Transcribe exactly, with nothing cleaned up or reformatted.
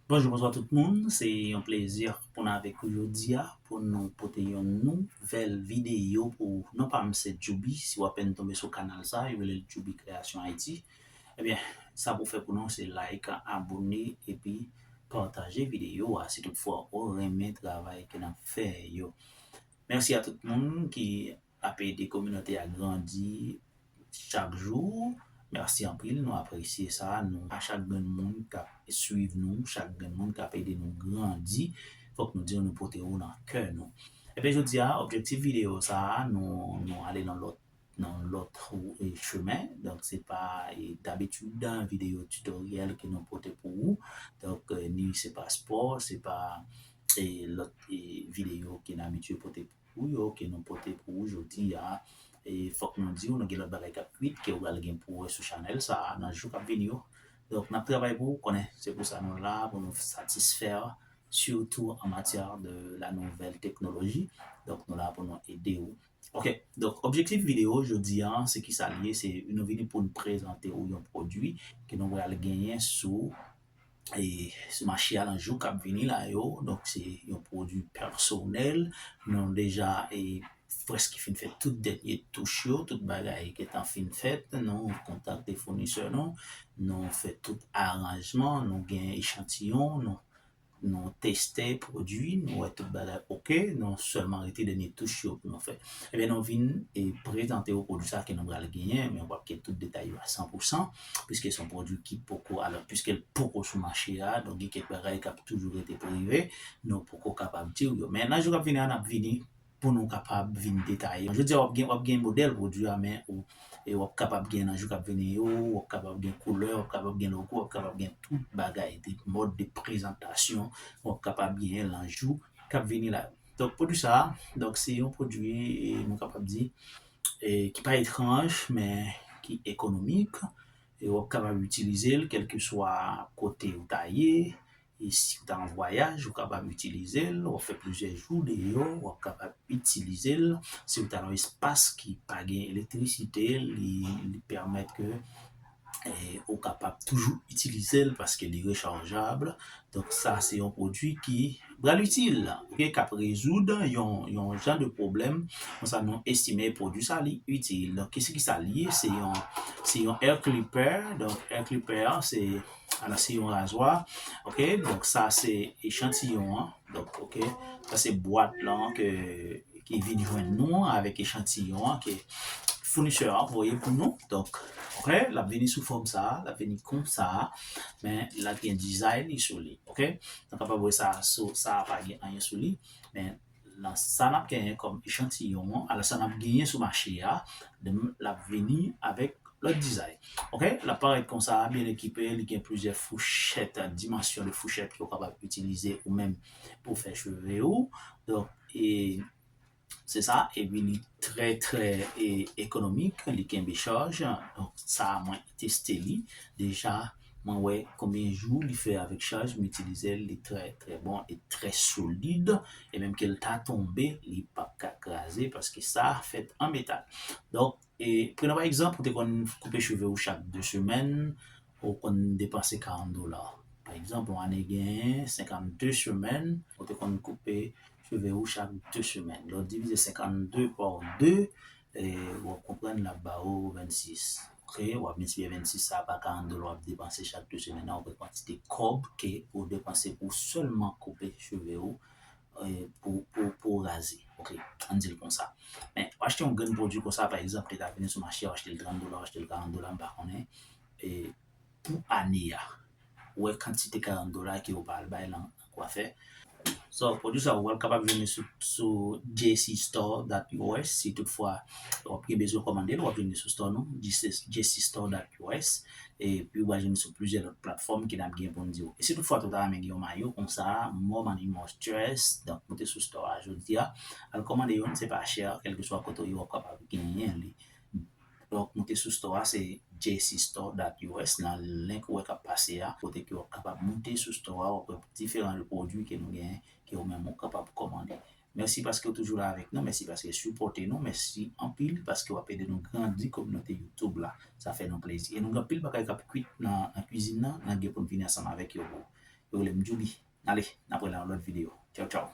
Bonjou, bonswa tout moun. Se yon plezi pou n avèk ou jodi a, pou nou pote yon nouvèl videyo pou ou. Non pa m se Djoubi. Si w apèn tonbe sou kanal sa, yo rele l Djoubi Kreyasyon Ayiti. Ebyen, sa pou fè pou nou se like, abòne, epi pataje videyo a si toutfwa ou renmen travay ke n ap fè yo. Mèsi a tout moun ki ap ede kominote a grandi chak jou. Mèsi anpil, nou apresye sa. Nou, a chak grenn moun k ap swiv nou, chak grenn moun k ap ede nou grandi, fòk nou di w nou pote w nan kè nou. Ebyen, jodi a, objektif videyo sa a, nou, nou ale nan lòt, nan lòt, e, chemen. Donk, se pa, e, dabitid, videyo titoryèl ke nou pote pou ou. Donk, e, ni se pa spò, se pa, e, lòt, e, videyo ke n abitye pote pou ou yo, ke nou pote pou ou jodi a. E fòk nou di w, nou gen lòt bagay k ap kwit, ke w pral gen pou wè sou chanèl sa a nan jou k ap vini yo. Donk, n ap travay pou ou, konnen se pou sa nou la, pou nou satisfè, surtout en matière de la nouvelle technologie. Donk, nou la pou nou ede w. Ok, donk, objektif videyo jodi a, se ki sa l ye, se nou vini pou n prezante w yon pwodui ke nou pral genyen sou e, sou mache a nan jou k ap vini la yo. Donk, se yon pwodui pèsonèl. Nou deja, e, prèske fin fè tout dènye touch yo, tout bagay gentan fin fèt. Nou kontakte founisè nou, nou fè tout aranjman, nou gen echantiyon, nou, nou teste pwodui, nou wè tout bagay oke, nou sèlman rete dènye touch yo pou nou fè. Ebyen, nou vin e prezante w pwodui sa ke nou pral genyen, men w p ap gen tout detay yo a san pou san, piske se yon pwodui ki poko, alò, piske l poko sou mache a, donk gen kèk bagay k ap toujou rete prive, nou poko kapab di w yo. Men nan jou k ap vini a, n ap vini pou nou kapab vin detaye. Jodi a, w ap gen, w ap gen modèl pwodui a, men ou, e w ap kapab gen nan jou k ap vini yo, w ap kapab gen koulè, w ap kapab gen logo, w ap kapab gen tout bagay, de mòd de prezantasyon, w ap kapab genyen nan jou k ap vini la. Donk, pwodui sa a, donk, se yon pwodui, e, nou kapab di, e, ki pa etranj, men ki ekonomik. E w ap kapab itilize l kèlkeswa kote ou ta ye. E si w ta an vwayaj, ou kapab itilize l. W ap fè plizyè jou deyò, w ap kapab itilize l. Si w ta nan espas ki pa gen elektrisite, li, li pèmèt ke e, ou kapab toujou itilize l paske li rechajab. Donk, sa se yon pwodui ki pral itil, oke, k ap rezoud yon, yon jan de pwoblèm. Konsa, nou estime pwodui sa li itil. Donk, kisa ki sa li ye? Se yon, se yon hair clipper. Donk, hair clipper, se, ala, se yon razwa. Oke, donk, sa se echantiyon an. Donk, oke, sa se bwat lan ke ki vin jwenn nou avèk echantiyon an ke founisè a voye pou nou. Donk, oke, l ap vini sou fòm sa a, l ap vini konsa, men l ap gen dizay li sou li, oke? Nou kapab wè sa, sou, sa a pa gen anyen sou li, men nan sa n ap genyen kòm echantiyon an, alò sa n ap genyen sou mache a, l ap vini avèk lòt dizay. Oke? L ap parèt konsa, byen ekipe, li gen plizyè fouchèt, dimansyon de fouchèt ke w kapab itilize ou menm pou fè cheve ou. Donk, e, se sa, epi li trè, trè, e, ekonomik, li kenbe chaj. Donk, sa a, mwen teste li. Deja, mwen wè konbyen jou li fè avèk chaj, m itilize l, li trè, trè bon e trè solid. E menm ke l ta tonbe, li p ap ka kraze, paske sa fèt an metal. Donk, e, pran pa egzanp, ou te konn koupe cheve ou chak de semèn, ou konn depanse karant dola. Pa egzanp, yon ane gen senkannde semèn, ou te konn koupe cheve ou chak de semèn. Lè w divize senkannde pa de, e, w ap konprann l ap ba ou vennsis. Oke, w ap miltipliye vennsis sa pa karant dola w ap depanse chak de semèn. Nan yon kantite kòb ke ou depanse pou sèlman koupe cheve ou, e, pou, pou, pou raze. Oke, ann di l konsa. Men, w achte yon grenn pwodui konsa, pa egzanp, te ka vini sou mache, w achte l trant dola, w achte l karant dola, m pa konnen. E, pou ane a, ou wè kantite karant dola ke ou pa al bay nan, nan kwafè. So, pwodui sa, ou pral kapab jwenn li sou, sou J C store dot U S. Si toutfwa w ap gen bezwen kòmande l, w ap jwenn li sou store nou, J C, J C store dot U S. Epi ou pral jwenn li sou plizyè lòt platfòm ke n ap gen pou n di w. E si toutfwa tou ta renmen gen yon mayo konsa, More Money, More Stress, donk moute sou store a jodi a, al kòmande youn, se pa chè, kèlkeswa kote w ye, w ap kapab genyen li. Donk, moute sou store a, se J C store dot U S, nan link ou wè k ap pase a, kote ke w ap kapab moute sou store a, w ap wè diferan pwodui ke nou genyen, ke ou menm ou kapab kòmande. Mèsi paske w toujou la avèk nou, mèsi paske w sipòte nou, mèsi anpil paske w ap ede nou grandi kominote YouTube la. Sa fè nou plezi. E nou gen anpil bagay k ap kwit nan, nan kwizin nan, n ap gen pou n vini ansanm avèk yo pou Yo rele m Djouly. N ale, n ap wè nan yon lòt videyo. Tchaw, tchaw.